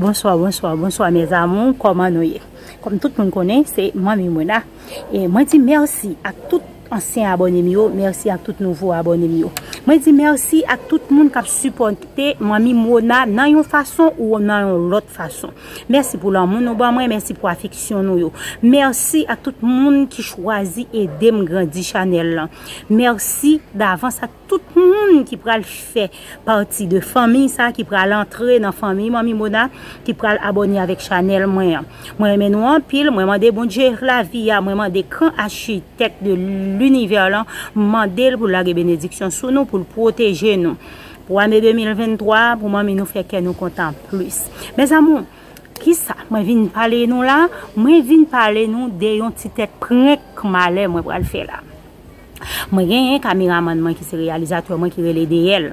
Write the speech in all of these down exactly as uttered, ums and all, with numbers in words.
Bonswa, bonswa, bonswa, mes amours. Kòman nou ye? Kòm tout moun konnen, se Manmi Mona. E mwen di mèsi ak tout ansyen abòne m yo, mèsi ak tout nouvo abòne m yo. Mwen di mèsi ak tout moun k ap sipòte Manmi Mona nan yon fason ou nan yon lòt fason. Mèsi pou lanmou nou ban mwen, mèsi pou afeksyon nou yo. Mèsi ak tout moun ki chwazi ede m grandi chanèl lan. Mèsi davans ak tout moun ki pral fè pati de fanmi sa, ki pral antre nan fanmi Manmi Mona, ki pral abòne avèk chanèl mwen an. Mwen renmen nou anpil, mwen mande Bondye lavi a, mwen mande gran achitèk de linivè lan, mande l pou lage benediksyon sou nou, pou l pwoteje nou. Pou ane de mil venntwa, pou manmi nou fè kè nou kontan plis. Mes amours, kisa mwen vin pale nou la? Mwen vin pale nou de yon ti tèt prank malè mwen pral fè la. Mwen genyen kameramann mwen ki se reyalizatè mwen ki rele Deyèl.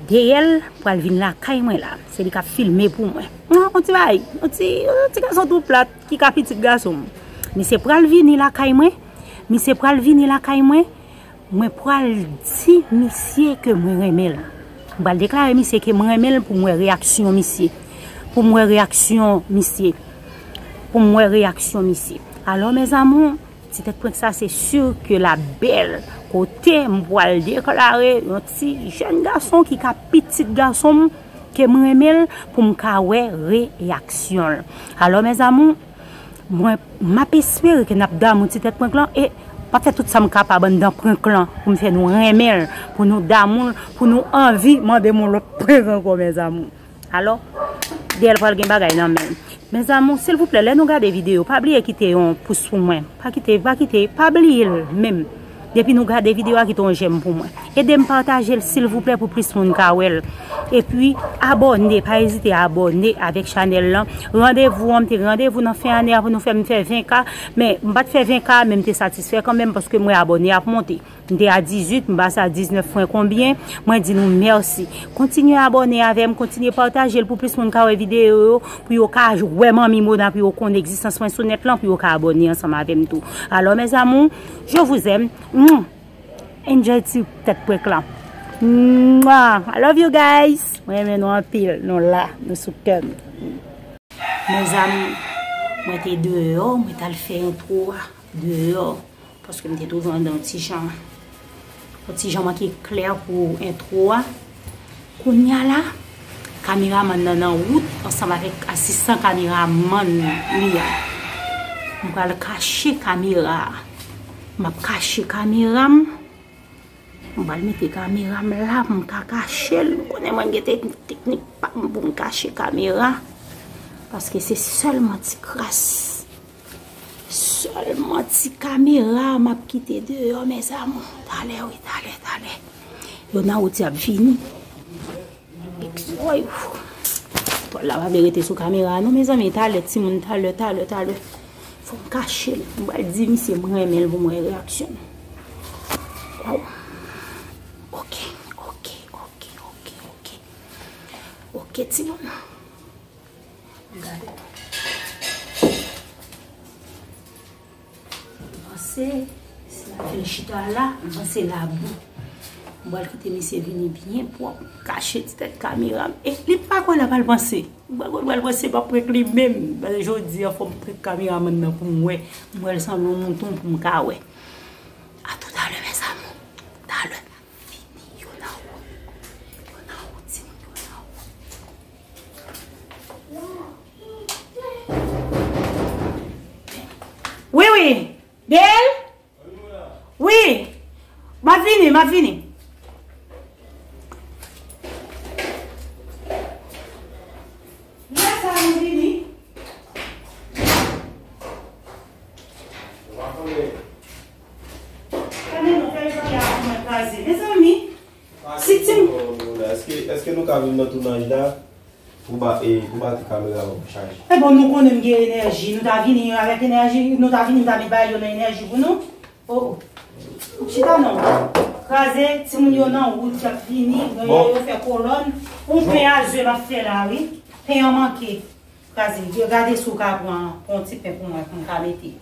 Deyèl pral vin lakay mwen la. Se li k ap filme pou mwen. An, on ti bagay, on ti, on ti gason tou plat ki ka pitit gason m. Misye pral vini lakay mwen. Misye pral vini lakay mwen. Mwen pral di misye ke mwen renmen l. Mwen pral deklare misye ke mwen renmen l pou m wè reyaksyon misye. Pou m wè reyaksyon misye. Pou m wè reyaksyon misye. Alò, mes amours, ti tèt prank sa, se si ke l ap bèl. Kote m pral deklare yon ti jèn gason ki ka pitit gason m, ke m renmen l, pou m ka wè reyaksyon l. Alò, mes amours, mwen, m ap espere ke n ap damou ti tèt prank lan, e m ap fè tout sa m kapab anndan prank lan, pou m fè nou renmen l, pou nou damou l, pou nou anvi mande m yon lòt prank ankò, mes amours. Alò, Deyèl pral gen bagay nan men l. Mes amours, silvouplè, lè nou gade videyo, pa bliye kite yon pous pou mwen. Pa kite, pa kite, pa bliye l menm. Depi nou gade videyo a, kite yon j'aime pou mwen. Ede m pataje l, silvouplè, pou plis moun ka wè l. Epi, abòne, pa ezite abòne avèk chanèl lan. Randevou an, m te gen randevou nan fen ane a pou nou fè m fè ven K, men m pa t fè ven K, men m te satisfè kanmenm, paske m wè abòne ap monte. M te a dizuit, m pase a diznèf pwen konbyen. Mwen di nou mèsi. Kontinye abòne avè m, kontinye pataje l pou plis moun ka wè videyo yo, pou yo ka wè Manmi Mona, pou yo konn egzistans mwen sou nèt lan, pou yo ka abòne ansanm avè m tou. Alò, mes amours, je vous aime. Mwah. Enjoy ti tèt prank lan. Mwah. I love you guys. Mwen renmen nou anpil. Nou la, nou sou kè m. Mes amours, mwen te deyò, mwen t al fè entwo a deyò. Paske m te twouve anndan yon ti jan, yon ti jan manke klè pou entwo a. Kounye a la, kameramann nan nan wout ansanm avèk asistan kameramann li a. M pral kache kamera a. M ap kache kamera m. M pral mete kamera m la pou m ka kache l. M konnen mwen gen tek-, teknik pa m pou m kache kamera. Paske se sèlman ti kras. Sèlman ti kamera m ap kite deyò, mes amours. Talè, wi, talè, talè. Yo nan wout y ap vini. Woy. Twal la pa vle rete sou kamera, non, mezanmi. Talè, timoun, talè, talè, talè. Fò m kache l. M pral di misye m renmen l pou m wè reyaksyon l. Waw. Ok, ok, ok, ok, ok. Ok, timoun. Gade. M panse, si m ap vin chita la, m panse labou. M pral kite misye vini byen pwòp, kache ti tèt kamera m. E li pa kwè l ap al panse. M pral kwè l pral panse m ap prank li menm. Paske jodi a, fò m prank kameramann nan pou m wè. M wè l sanble yon mouton pou m ka wè. A toutalè, mes amours. Talè. Vini, yo nan wout. Yo nan wout, timoun, yo nan wout. Wi, wi. Deyèl? Wi. M ap vini, m ap vini. Lè sa nou vini. Gade non, fè bagay a pou mwen kraze. Mezanmi, si ti m- Èske, èske nou ka vin nan tounaj la? Pou ba-, e, pou batri kamera yo chaje. E bon, nou konnen m gen enèji. Nou ta vini avèk enèji, nou ta vini, m ta met bagay yo nan enèji pou nou. Oh, oh. Chita non. Kraze, timoun yo nan wout, y ap vini. Bon. Yo fè kolòn. Yon pen a ze m ap fè la, wi. Pen an manke. Kraze. Gade si w ka pran, pran yon ti pen pou mwen, pou m ka mete.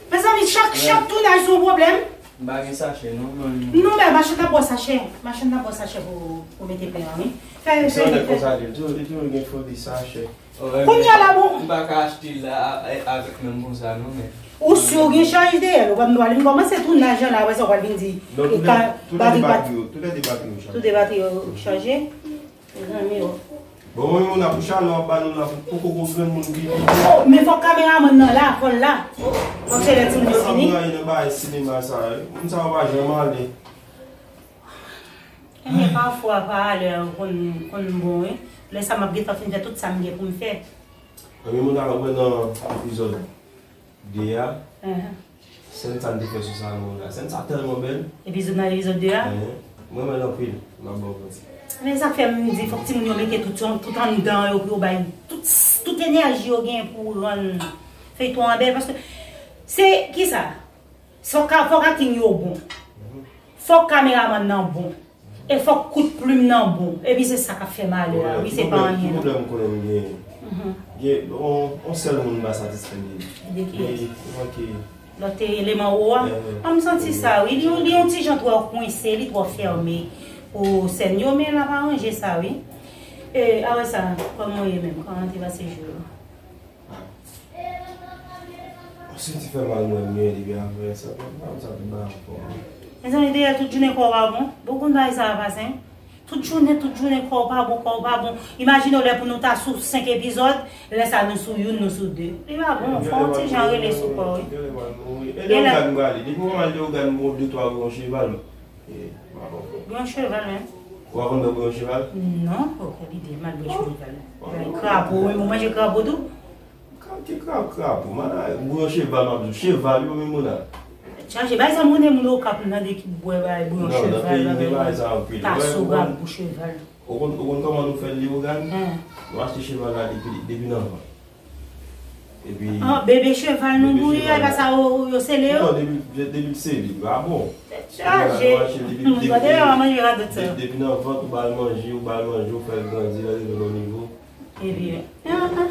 Mezanmi, chak, chak tounaj se yon pwoblèm. M pa gen sachè non, mwen menm. Non, men machann nan ba w sachè. Machann nan ba w sachè pou, pou mete plen an, wi. Fè, fè, fè. Konsa, li toujou, li toujou gen foli sachè. Kounye a la, bon. M pa ka achte l la, a, a, avèk menm konsa, non, men. Ou si w gen chaj dèyè l, ou pa m dwa li. M kòmanse tounaj la, apre sa, w pral vin di. Non, tout lè, tout lè de batri yo, tout lè de batri yo chaje. Tout de batri yo chaje. Mezanmi, o. Bon, mwen, moun ap pou chalè w ap ba nou la, pou poko gwo grenn moun ki. Oh, men fòk kameramann nan la, fò l la. Fòk se lè timoun yo fini. Sa m rayi nan bagay sinema sa, wi. Moun sa yo pa janm ale. Ebyen, pafwa, pa ale, konn, konn bon, wi. Lè sa, m ap gentan fin fè tout sa m gen pou m fè. Ebyen, moun sa yo wè nan epizòd de a. Sèn sa n te fè sou salon an la. Sèn sa tèlman bèl. Epizòd nan epizòd de a? Mwen renmen l anpil, m ap ba w manti. Men sa k fè m di fòk timoun yo mete tout, tout anndan yo pou yo bay tout, tout enèji yo genyen pou rann feyton an bèl. Paske se kisa? Fòk, fòk akting yo bon. Fòk kameramann nan bon. E fòk kout plim nan bon. Epi se sa k ap fè malè a, wi, se pa anyen non. Ki pwoblèm konnen m genyen? Gen on, on sèl moun m pa satisfè de li. De kiyès? Li manke. Lòt eleman ou a? An, m santi sa, wi. Li, li yon ti jan twò kwense, li twò fèmen pou sèn yo, men l ap aranje sa, wi. E, apre sa, kòman w ye menm? Kòman te pase jou yo? Mwen santi fè mal mwen menm depi apre sa, mwen pa konn sa pou m ba ankò. Mezanmi, dèyè tout jounen kò w pa bon. Bon, konn bagay sa a pase, en? Tout jounen, tout jounen kò w pa bon, kò w pa bon. Imajine w lè pou nou ta sou senk epizòd, lè sa nou sou youn, nou sou de. Li pa bon, fò w ti jan rele sou kò w, wi. E Leogane m prale. Depi mwen al Leogane, m pran de twa gwo cheval. E, m ap anfòm. Gwo cheval, men. Ou pa konn bwè gwo cheval? Non, ok, lide, m al bwè cheval. Bay krapo, wi, ou manje krapo tou? Krapo, krapo, krapo. Malad, bouyon cheval, m ap di w, cheval, yo, men moun nan. Chaje, bay sa moun moun Okap m tande ki bwè bay bouyon cheval, bagay sa anpil. Taso rab pou cheval. Ou konn, ou konn kòman nou fè l, Leogane? Nou achte cheval la depi, depi nan vant. Epi. Ah, bebe cheval nou boule, e pa sa yo, yo sele yo? Non, depi, depi l sele, li pa bon. Tèt chaje. Moun tande yo manje radòt sa. Depi nan vant, ou ba l manje, ou ba l manje, ou fè l grandi, l rive nan nivo. Epi, ah, ah.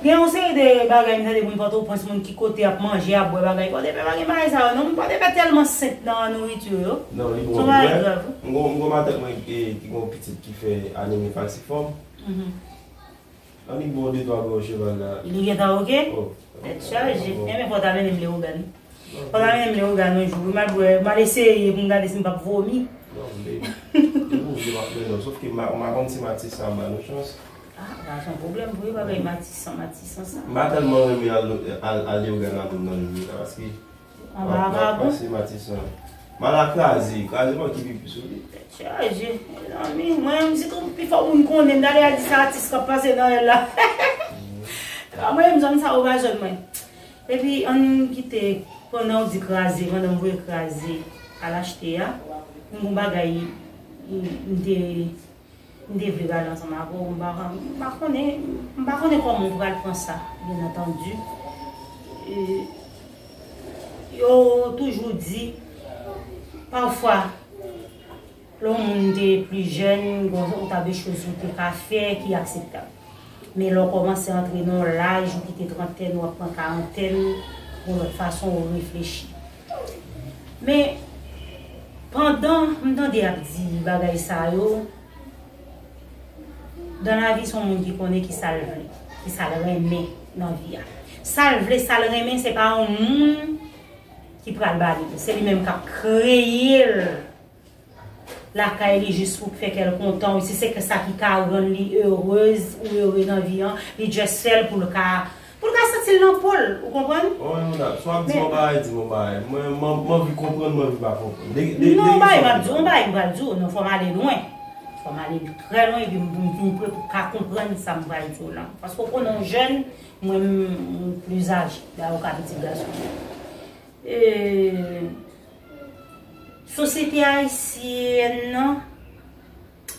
Gen yon seri de bagay m tande moun Pòtoprens, moun ki kote ap manje, ap bwè bagay. Pòdepè pa gen bagay sa yo non, moun Pòdepè tèlman senp nan nouriti yo. Non, li bon, wi. M gon, m gon matant mwen ki, ki gon pitit ki fè anemi falsifòm. Annik bon de twa bwè cheval la. Li gentan oke? Oh. Tèt chaje. Enben fò w ta mennen m Leogane. Fò w ta mennen m Leogane yon jou. M al bwè, m al eseye pou m gade si m p ap vomi. Non, m te, te bouje m ap mennen w. Sòf ke m pa, m pa konn si Matisan ap ba nou chans. Ah, pa gen pwoblèm vre, bagay Matisan, Matisan sa. M pa tèlman renmen al, al, al Leogane avè m nan lini la, paske Anba a pa bon. Pase Matisan. Mal a kraze, kraze pa ki pi plis ou li. Tèt chaje, mezanmi. Mwen menm, sitou pifò moun konnen m, dale a di sa atis k ap pase nan rèl la. Mwen menm, zòn sa yo pa zòn mwen. Epi, ann kite, pandan w di kraze, pandan m voye kraze al achte a, m gon bagay, m, m te M te vle pale ansanm avè w, m pa, m pa konnen, m pa konnen kòman w pral pran sa, byen antandi. E, yo toujou di, pafwa, lè yon moun te pli jèn, gon, ou ta de choz ou te ka fè ki akseptab. Men lè w kòmanse antre nan yon laj, ou kite trantèn, w ap pran karantèn, gon lòt fason ou reflechi. Men, pandan m tande y ap di bagay sa yo, Dan lavi, se yon moun ki konnen ki sa l vle, ki sa l renmen nan vi a. Sa l vle, sa l renmen, se pa yon moun ki pral ba li l. Se li menm k ap kreye l lakay li jis pou fè kè l kontan. Si se sa ki ka rann li erez ou ere nan vi an, li just fè l pou l ka Pou l ka santi l nan po l, ou konprann? Wi, madam. Si w ap di m yon bagay, di m yon bagay. Mwen, m, m anvi konprann, m anvi pa konprann. De, de, de, non, yon bagay m ap di w, yon bagay m pral di w, non, fò m ale lwen. Fò m ale trè lwen, epi m, m vin pre pou ka konprann sa m pral di w lan. Paske w konnen yon jèn, mwen, m, m plis aje. Dayè, ou ka pi ti gason. E, sosyete ayisyèn nan,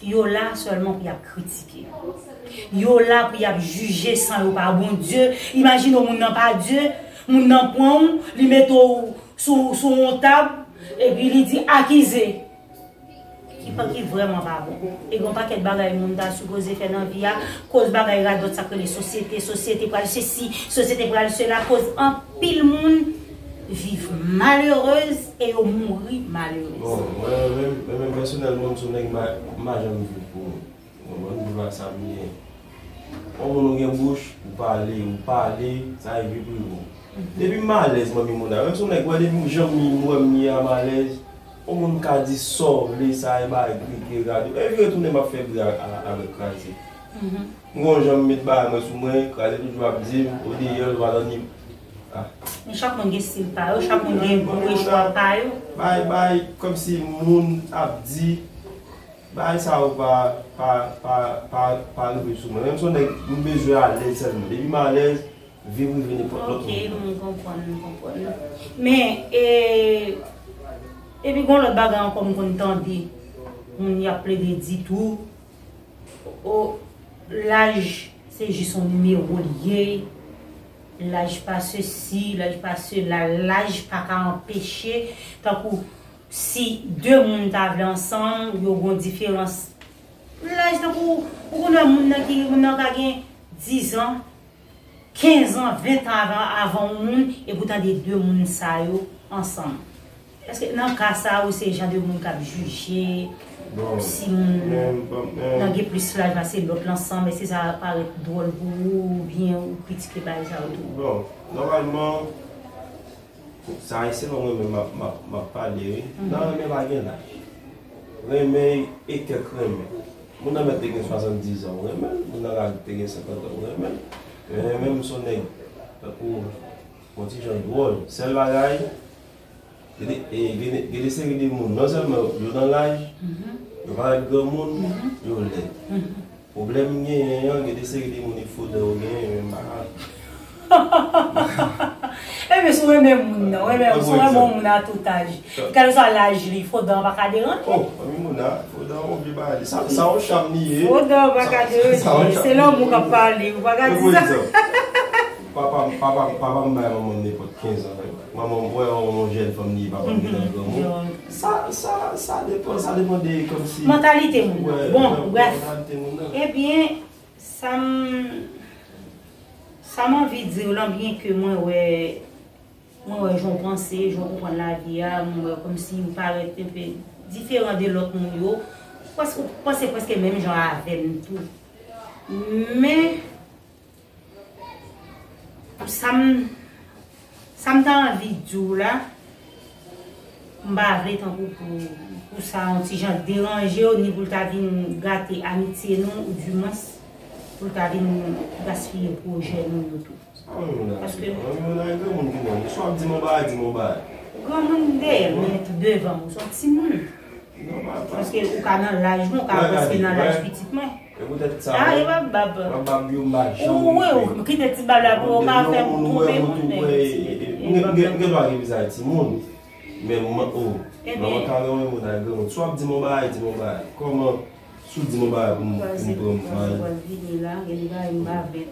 Yo la sèlman pou y ap kritike. Yo la pou y ap jije san yo pa Bondye. Imajine w moun nan pa Dye, moun nan pran w, li mete w sou, sou yon tab, epi li di, "Akize." Ki pa, ki vrèman pa bon. E gen yon pakèt bagay moun ta sipoze fè nan vi a, koz bagay radòt sa k rele sosyete, sosyete pral sesi, sosyete pral sela, koz anpil moun Viv malerez e yo mouri malerez. Bon, mwen menm, mwen menm pèsonèlman, m se yon nèg m pa, m pa janm viv pou mwen. Ou konprann? M viv ak sa m ye. Yon moun ou gen bouch, ou pale, ou pale, sa e vi prive w. Depi m alèz, manmi Mona, menm si yon nèg wè depi jan m ye, m wè m ye a m alèz, yon moun ka di sa w vle, sa e bagay krike, rate. Epi retounen m ap fè bri a, a, avèk kraze. M gon jan m met bagay mwen sou mwen, kraze toujou ap di m, ou deyò l, ou pa nan ni. Ah. Men chak moun gen stil pa yo, chak moun gen gou e chwa pa yo. Bay, bay, kòmsi moun ap di, bagay sa yo pa, pa, pa, pa, pa rive sou mwen. Menm si yon nèg, m bezwen alèz sèlman. Depi m alèz, vi prive nenpòt lòt moun. Ok, m konprann, m konprann. Men, e, epi gon lòt bagay ankò m konn tande, moun y ap plede di tou, O, laj se jis yon nimewo l ye. Laj pa sesi, laj pa sela, laj pa ka anpeche, tankou si de moun ta vle ansanm, yo gon diferans laj, tankou ou konn wè moun nan ki, moun nan ka gen diz an, kenz an, ven tan avan, avan yon moun, epi w tande de moun sa yo ansanm. Èske nan ka sa a, ou se jan de moun k ap jije si moun nan gen plis laj pase lòt lan ansanm, èske sa parèt dwòl pou ou, oubyen ou kritike bagay sa yo tou? Bon, nòmalman, sa e selon mwen menm m ap, m ap, m ap pale, wi. Nan renmen pa gen laj. Renmen e kèk renmen. Moun nan mèt te gen swasanndiz an, ou renmen l. Moun nan ka te gen senkant an, ou renmen l. Men renmen m se yon nèg tankou yon ti jan dwòl. Sèl bagay, gen de, e, gen de, gen de seri de moun, non sèlman yo nan laj, yo parèt granmoun, yo lèd. Pwoblèm m genyen an, gen de seri de moun e fo dan yo genyen, men m pa ka. Ebyen, si w renmen moun nan, w renmen, si w renmen yon moun a tout aj, kèlkeswa laj li, fo dan an pa ka deranje. Oh, manmi Mona, fo dan an yon vye bagay li. Sa, sa yon cham li ye. Fo dan an pa ka deranje. Se lanmou k ap pale, ou pa ka di sa. Papa m, papa m, papa m bay manman m nenpòt kenz an. Manman m, wè, yon jèn fanm li ye, papa m gentan granmoun. Sa, sa, sa depann, sa depann de kòmsi. Mantalite moun nan. Bon, brèf. Mantalite moun nan. Ebyen, sa m, sa m anvi di w lan, byenke mwen wè, mwen wè jan w panse, jan w konprann lavi a, mwen wè kòmsi w parèt enpe diferan de lòt moun yo. Ou panse, ou panse prèske menm jan avè m tou. Men, Sa m, sa m ta anvi di w la, m pa vle tankou pou, pou sa yon ti jan deranje w, ni pou l ta vin gate amitye nou, oudimwens, pou l ta vin gaspiye pwojè nou yo tou. Sa yon moun ap di? Paske yon moun ap di, yon moun ki nan. Swa ap di m yon bagay, di m yon bagay. Granmoun dèyè m, men devan m, ou se yon timoun. Paske ou ka nan laj mwen, ou ka prèske nan laj pitit mwen. E poutèt sa, a, e pa bab. Bab yo m pa janm. Ou, wi, ou kite ti bab la pou ou ka fè m twonpe moun, men m gen dwa gen vizaj timoun. Men m, o, manman ka renmen moun ak granmoun. Si w ap di m yon bagay, di m yon bagay. Kòman, si w di m yon bagay pou m, pou m pran mal? Pral vini la, gen de bagay m pa vle,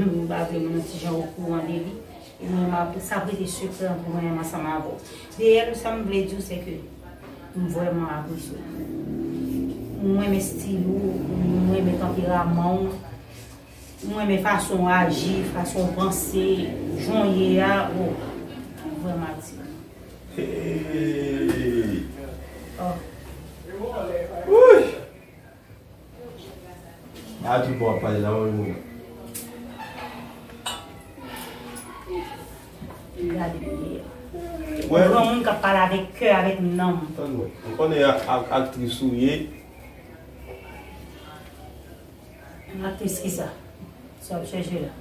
m pa vle moun nan ti jan okouran de li. Ebyen, m ap, sa ap rete sekrè ant mwen menm ansanm avè w. Dèyè l, sa m vle di w, se ke m vrèman apresye w. M renmen estil ou, m renmen tanperaman w, m renmen fason w aji, fason w panse, jan w ye a, o, m vrèman atire. Hey! Oh. Wouy! Gade tout bon w ap pale la, manmi Mona. Gade m ye a. Yon granmoun k ap pale avèk kè, avèk nanm. Tann mwen. M konnen a, a, aktris ou ye. Aktris kisa? Sa w ap chèche la?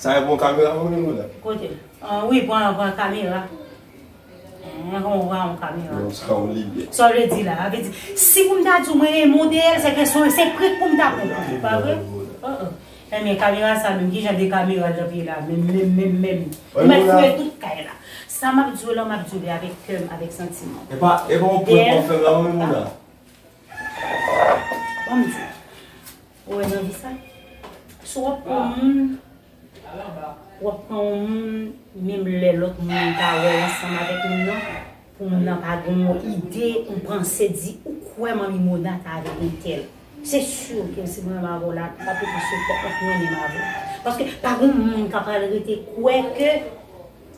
Sa e bon kamera, manmi Mona? Kote? Ah, wi, pran, pran kamera. Mwen konn ou pa yon kamera. Non, sa yon limyè. Sa w vle di la? Sa vle di, si pou m ta di w mwen renmen w dèyè l, se kesyon, se prik pou m ta pran pou ou, pa vre? Oh, oh. Enben, kamera sa menm, ki jan de kamera l ap ye la? Menm, menm, menm, menm. Ou mèt fouye tout kay la. Sa m ap di w la, m ap di w li avèk kè m, avèk santiman. E pa, e pa yon prank w ap fè m la, manmi Mona? Ban m di w. Ou wè nan vi sa? Si w ap pran yon moun, w ap pran yon moun, menm lè lòt moun ta wè w ansanm avèk moun nan, pou moun nan pa gen yon ide, yon panse di, ou kwè manmi Mona ta vle entèl. Se si ke si mwen renmen avè w la, m ap rete sou kòk mwen, mwen menm avè w. Paske pa gen moun k ap al rete kwè ke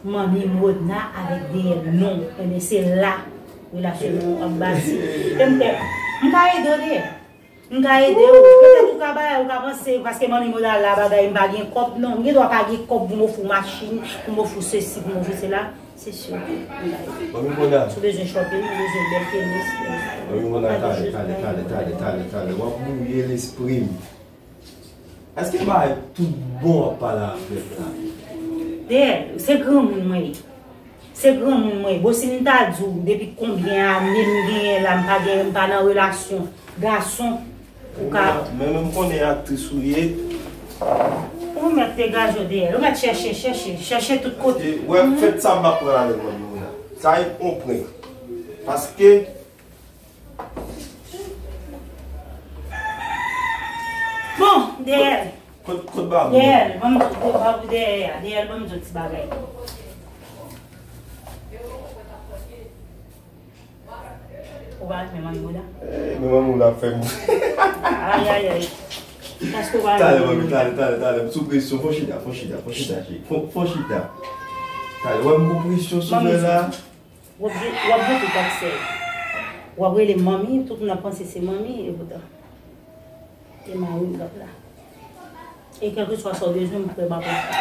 Manmi Mona avèk D L non. Ebyen, se la relasyon nou ap bati. E m kwè, m ka ede w, D L. M ka ede w. Petèt ou ka bay, ou ka panse, paske Manmi Mona la bagay, m pa gen kòb, non. M gen dwa pa gen kòb pou m ofri w machin, pou m ofri w sesi, pou m ofri w sela. Se si ke m ka ede w. Manmi Mona. Si w bezwen shopping, ou bezwen bèl tenis, Manmi Mona, talè, talè, talè, talè, talè, talè. W ap bwouye lespri m. Èske bagay tout bon w ap pale avèk la? D L, se granmoun mwen ye. Se granmoun mwen ye. Bon, si m ta di w depi konbyen ane m genyen la, m pa gen, m pa nan relasyon gason, ou ka. Men, men m konnen aktris ou ye. Ou mèt degaje w, D L. Ou mèt chèche, chèche, chèche tout kote. Wè, fèt sa m ap pran avèk Manmi Mona. Sa e yon prank. Paske Bon, D L. Kot, kot babou? D L, ban m di w, babou dèyè a. D L, ban m di w ti bagay. Ou pa renmen Manmi Mona? Eh, men Manmi Mona ap fè m. Ay, ay, ay. Èske ou pa renmen Manmi Mona? Talè, mami, talè, talè, talè. M sou presyon. Fò chita, fò chita, fò chita, cheri. Fò, fò chita. Talè, wè m gon presyon sou mwen la. W ap gen, w ap gen tout aksè. W ap rele manmi, tout moun ap panse se manmi, epoutan, e mari m k ap la. E kèlkeswa sa w bezwen, m prè m ap ofri.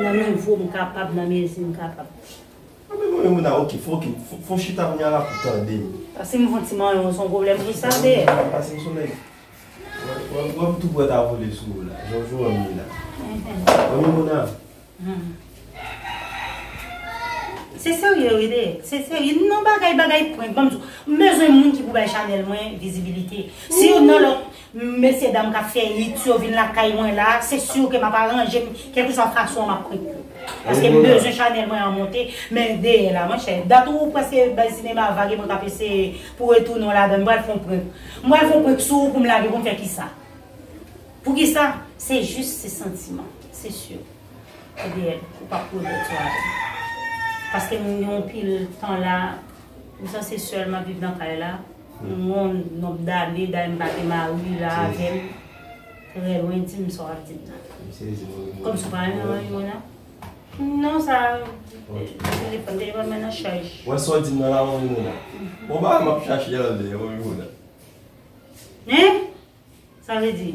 Nan nivo m kapab, nan mezi m kapab. Anben, mwen menm la, oke, fò, oke, fò, fò chita kounye a la pou tande m. Pase m fon ti manyen w, se yon pwoblèm pou sa, de. Pase m sou nèg. W ap, w ap, w ap tou pran ta vole sou ou la. Jan w jwe w ye la. Mwen menm la. Hmm. Se serye, wi, de. Se serye. Non, bagay, bagay prank. Ban m di w, m bezwen moun ki pou bay chanèl mwen vizibilite. Si youn nan lòt mesye dam k ap fè hit yo vin lakay mwen la, se si ke m ap aranje m, kèlkeswa fason m ap prank yo. Paske m bezwen chanèl mwen an monte, men dèyè la, monchè. Dat ou prèske bay sinema, vag e mwen k ap eseye pou retounen w ladan. M pral fè yon prank. M pral fè yon prank sou ou pou m lage pou m fè kisa? Poukisa? Se jis se santiman, se si. Ebyen, ou p ap regrèt sa w avè m. Paske m gen yon pil tan la, m sanse sèl m ap viv nan kay la. M gen yon nonb dane, dayè m pa gen mari la avè m. Trè lwen, di m sa w ap di m nan. Kòmsi w pa renmen Manmi Mona? Non, sa, telefòn, telefòn mwen nan chaj. Wè sa w di m nan la, Manmi Mona. Bon, bagay m ap chache an dèyè, Manmi Mona. Hein? Sa vle di?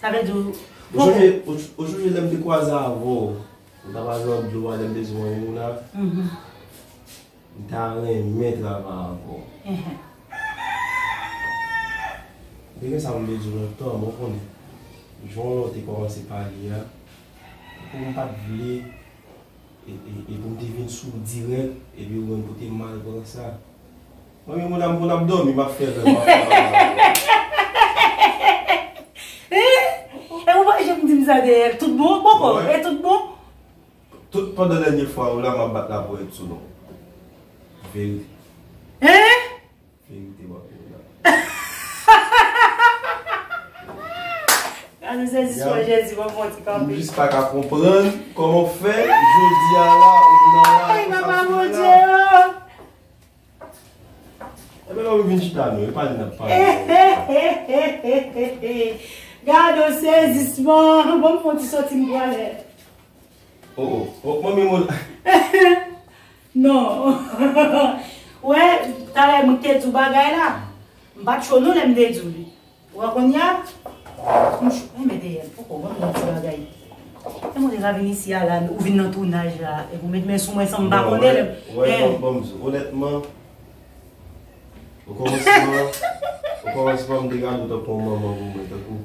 Sa vle di ou... Ou sonje, ou, ou sonje lè m te kwaze avè w, ou t ap al nan dlo a lè m te di w yon moun la? Mhm. M ta renmen travay avè w. Mhm. M te gen sa pou m te di w lontan, men w konnen. Jan w te kòmanse pale a, pou m pa t vle E, e, e pou m te vin sou w dirèk, epi ou menm pou te mal pran sa. Mwen menm, moun ap, moun ap dòmi, m ap fè rèv, m ap fè bagay. E ou pa janm di m sa dèyè, tout bon? Poko, e tout bon? Tout pandan dènye fwa ou la, m ap bat laponyèt sou non. Verite. Hein? Verite w ap di la. Gade sezisman Jezi, ban m fè yon ti kanpe. M jis pa ka konprann kòman w fè, jodi a la, ou vin anba... Ay, papa Bondye, oh! Ebyen, lè w vin chita nou, e pale n ap pale. Gade yon sezisman. Ban m fè yon ti soti, m prale. Oh, oh, oh, manmi moun. Non. Wè, talè mwen te di w bagay la. M pa t cho non lè m te di w li. Ou wè kounye a? M cho. Enben dèyè, poko, ban m yon ti bagay. Lè mwen te ka vin isi a la, ou vin nan tounaj la, epi ou met men sou mwen san m pa konnen lè m... Wè, wè, ban m di w, onètman, okòmansman, okòmansman, m te gade w tankou yon manman pou mwen, tankou.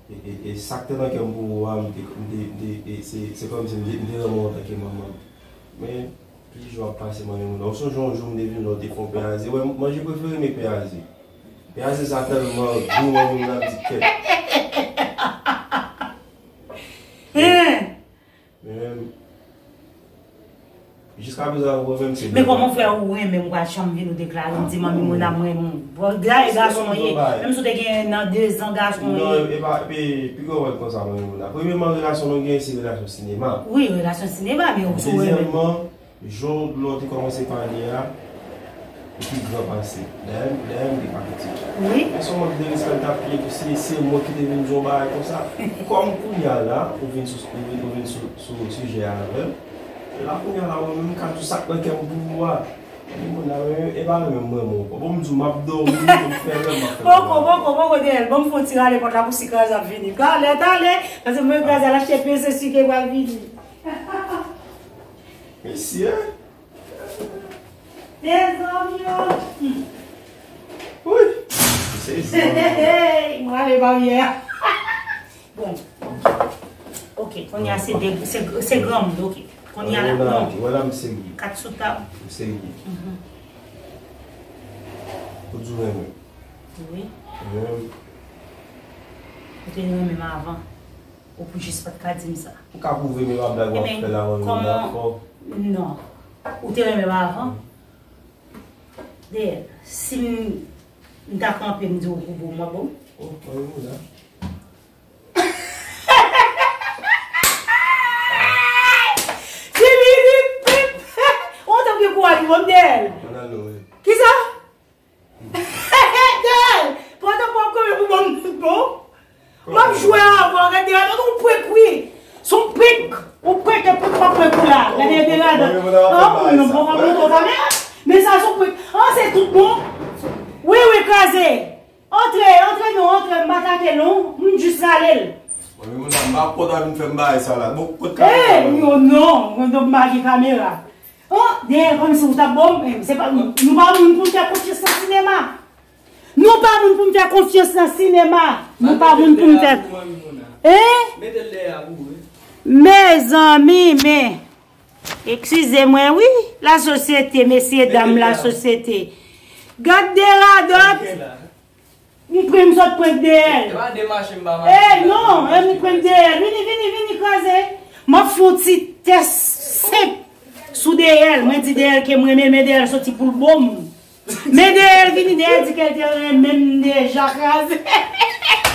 E, e, e sa k te nan kè m pou ou a, m te, m te, m te, e, se, se kòmsi m te, m te renmen w antanke manman m. Men, plis jou ap pase, manmi moun nan. Ou sonje yon jou m te vin la, ou te fè yon peyaze. Wè, manje prefere m e peyaze. Peyaze sa tèlman gou, manmi moun nan di kèt. Hein? Men, jiskaprezan, ou renmen m, se... Men kòman fè ou renmen m, ou pa janm vin, ou deklare m, di manmi moun nan m renmen w. Bon, gade gason w ye. Menm si w te gen nan dezan gason w ye. Non, e pa, e pi gwo wè konsa, manmi moun nan. Premyèman, relasyon nou gen, se relasyon sinema. Wi, relasyon sinema, men ou sou renmen m. Dezyèmman, jan lè w te kòmanse pale a, Ki gran pase. Dayè, dayè m te pa pitit. Wi. Men se yon mank de respè l t ap ye, si se mwen ki te vin di yon bagay konsa. Kòm kounye a la, ou vin sou, ou vin, ou vin sou, sou sijè a avè m. E la kounye a la, mwen menm, m ka di w sa k nan kè m pou ou a. Mimouna, e pa renmen m renmen w. Bon, m di w, m ap dòmi, m fè rèv, m ap fè Poko, poko, poko, Dèyèl. Ban m fè yon ti rale pòt la pou si kraze ap vini. Talè, talè. Paske mwen kraze al achte peze sik e pral vini. Mesye. Mezanmi, oh. Wi. Se zan. Mwen ale baryè. Bon. Ok, kounye a se de, se, se granmoun, ok. Kounye a la, bon. Wè la, m serye. Kat sou tab. M serye. Mhm. Ou di w renmen. Wi. Renmen. Ou te renmen m avan. Ou pou jis pa t ka di m sa. Ou ka pwouve m e pa blag w ap fè la, mwen menm la fò. Non. Ou te renmen m avan? Dèyè, si m, m ta kanpe, m di w pou bon, mwen bon. Oh, mwen menm la. Ou tankou kouraj pou bon, Dèyè. Mwen nan nou, wi. Kisa? Dèyè! Pandan w ap kanpe pou ban m tout bon. M ap jwe avè w, gade Dèyè, tankou w prank wi. Se yon prank. Ou prank, e prank m ap prank ou la. Gade Dèyè, non, non, bon, pa montre w kamera. Men sa se yon prank. An, se tout bon. Wi, wi, kraze. Antre, antre non, antre, m pa tate non. M jis rale l. Mwen menm la, m pa kontan vin fè m bagay sa la. Bon, kot kamera mwen? Yo, non, mwen donk m pa gen kamera. Oh, Dèyè, kòmsi w t ap bon, men se pa, nou pa moun pou n fè konfyans nan sinema. Nou pa moun pou n fè konfyans nan sinema. Nou pa moun pou n fè. Hein? Mezanmi, men. Eskize mwen, wi. Lasosyete, mesye, dam, lasosyete. Gad de radòt. M pran, m sot prank Dèyèl. E pa de mache m pa mache. Eh non, eh, m prank Dèyèl. Vini, vini, vini, kraze. M ap fè yon ti tès senp sou Dèyèl. Mwen di Dèyèl ke m renmen l, men Dèyèl soti pou l bo m. Men Dèyèl vini, Dèyèl di ke l te renmen m deja, kraze.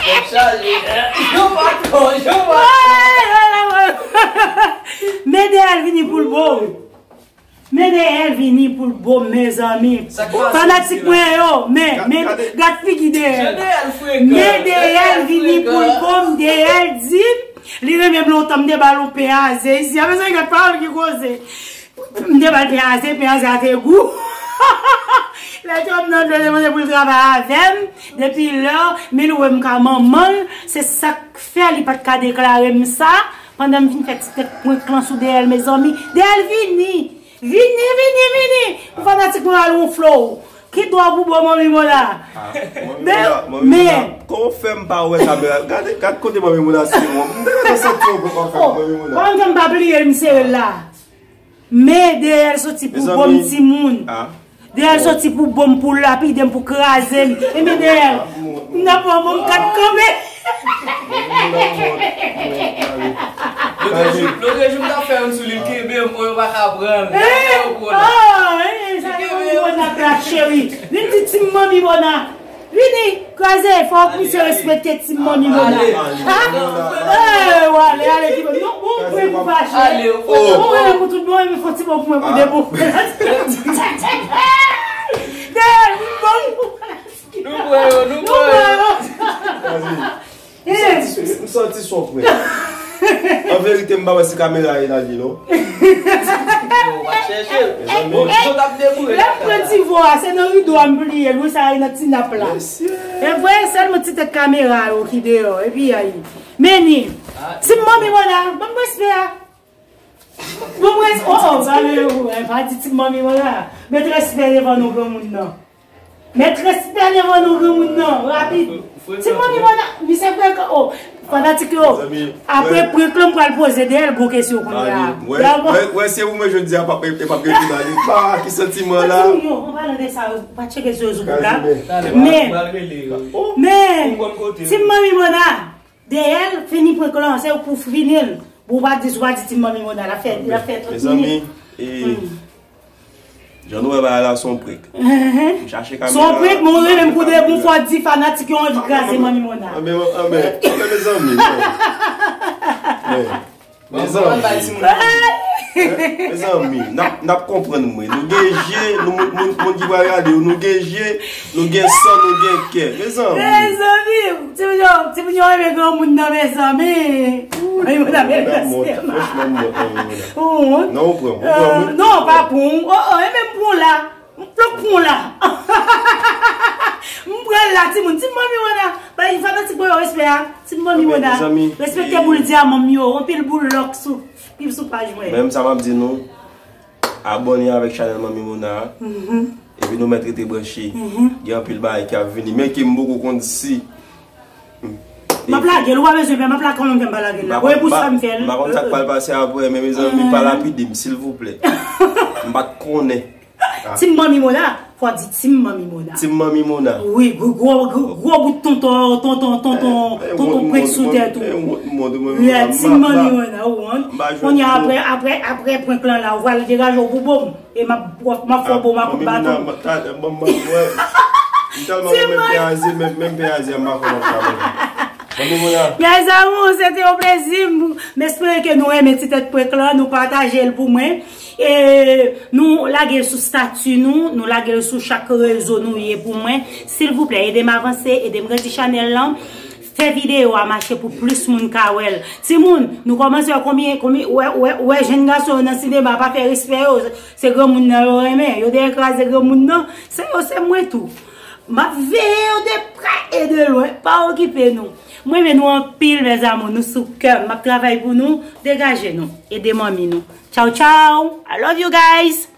Tèt chaje. Yo patwon, yo patwon. Men Dèyèl vini pou l bo m. Men Dèyèl vini pou l bo m, mezanmi. Fanatik mwen yo, men, men, gad figi Dèyèl. Men Dèyèl vini pou l bo m, Dèyèl di m, li renmen m lontan, m te ba l yon pen aze isi a, mezanmi, gad pawòl ki koze. M te ba l pen aze, pen aze a te gou. Lè Trump nan dwe demande pou l travay avè m, depi lè, men l wè m ka manman l, se sa k fè li pa t ka deklare m sa, pandan m fin fè ti tèt prank lan sou Dèyèl, mezanmi. Dèyèl vini! Vini, vini, vini! Pou fanatik mwen al yon flow. Ki dwa pou bò manmi Mona? Men, men. Kòman fè m pa wè kamera? Gade, gade kote manmi Mona se yon. M te gentan santi yon prank w ap fè manmi Mona. Kòman fè m pa bliye l, m sere l la? Men Dèyèl soti pou bo m timoun. Dèyèl soti pou bo m, pou lapide m, pou kraze m. E men Dèyèl, m nan pran bon kat kanpe. Lotrejou, lotrejou m t ap fè youn sou li, l kenbe m, yo pa ka pran l. Sa yo pran l ap la cheri. Vin di Team Manmi Mona. Vini, kraze, fòk misye respekte Team Manmi Mona. Ha? Eh, w ale, ale, Team Manmi. Non, bon, prank ou fache. Ale, bon, ale, pou tout bon, men fò ti bon prank ou de bon. Dèyèl, bon. Nou pran yo, nou pran yo. M santi, m santi son prank. An verite, m pa wè si kamera a ye nan li, non. Yo, w ap chèche l. Bon, kijan w t ap deboure? Lè m pran ti vo a, se nan rido a m bliye l, wi, sa a ye nan ti nap la. E vre, sèlman ti tèt kamera yo ki deyò, epi ay. Men ni, Team Manmi Mona, ban m respè a. Bon, mwen, oh, oh, gade, oh, eh, pa di Team Manmi Mona. Met respè devan non granmoun nan. Met respè devan non granmoun nan, rapid. Team Manmi Mona, misye frekan, oh, fanatik yo. Apre prank lan, m pral poze Dèyèl gwo kesyon kounye a. Wè, wè, wè, se ou mwen jodi a, p ap, p ap gen final. Pa, ki santiman la? An palan de sa, pa tcheke sou rezo pou la. Men, men, Team Manmi Mona. Dèyèl, fini prank lan, se ou pou fini l. Bon, ou pa di, ou pa di Team Manmi Mona, l ap fè, l ap fè trant minit. Mezanmi, e, jan nou wè bagay la, se yon prank. M chache kamera. Se yon prank, men ou renmen m kou de bon, fò di fanatik yo anvi kraze Manmi Mona. Anben, anben, anben, mezanmi, men, men, mezanmi. Mezanmi, n ap, n ap konprann mwen. Nou gen je, nou, moun, moun, moun ki pral gade yo, nou gen je, nou gen san, nou gen kè. Mezanmi. Mezanmi, timoun yo, timoun yo renmen granmoun nan, mezanmi. Mwen, mwen, mwen, mwen, franchman, mwen, mwen, mwen. Ou wont? Non, ou pran, ou pran, wi. Non, pa pran. Oh, oh, e menm pran la. M pran pran la. M pran la, timoun. Timoun, manmi, mwen la. Bay fanatik mwen yo respè a. Timoun, manmi, mwen la. Respekte boul dyaman m yo. Anpil boul lòk sou, pil sou paj mwen. Menm sa m ap di nou. Abòne avèk chanèl Manmi Mona a. Epi nou mèt rete branche. Gen anpil bagay k ap vini. Men ke m poko konn si. M ap lage l, ou pa bezwen pè, m ap lage kanmenm, fè m pa lage l la. Wè pou sa m fè l. M pa konn sa k pral pase apre, men mezanmi, pa lapide m, silvouplè. M pa t konnen. Team Manmi Mona, fò di Team Manmi Mona. Team Manmi Mona. Wi, gwo, gwo, gwo, gwo bout tonton, tonton, tonton, tonton prank sou tèt ou. Yeah, Team Manmi Mona, ou wont. Kounye a, apre, apre, apre prank lan la, ou pral degaje w pou bon. E m ap, m ap fè w bon, m ap bat ou. Team Manmi. M tèlman renmen pè Azye, menm, menm pè Azye, m pa konn sa. Manmi Mona. Mes amours, se te yon plezi. M, m espere ke nou renmen ti tèt prank lan, nou pataje l pou mwen. E nou lage l sou stati nou, nou lage l sou chak rezo nou ye pou mwen. Silvouplè, ede m avanse, ede m grandi chanèl lan. Fè videyo a mache pou plis moun ka wè l. Timoun, nou kòmanse wè konbyen, konbyen, wè, wè, wè jèn gason yo nan sinema, pa fè respè yo. Se granmoun nan yo renmen. Yo dèyè kraze granmoun nan. Se yo, se mwen tou. M ap veye yo de prè e de lwen. Pa okipe nou. Mwen renmen nou anpil, mes amours. Nou sou kè m. M ap travay pou nou. Degaje nou. Ede manmi nou. Tchaw, tchaw. I love you guys.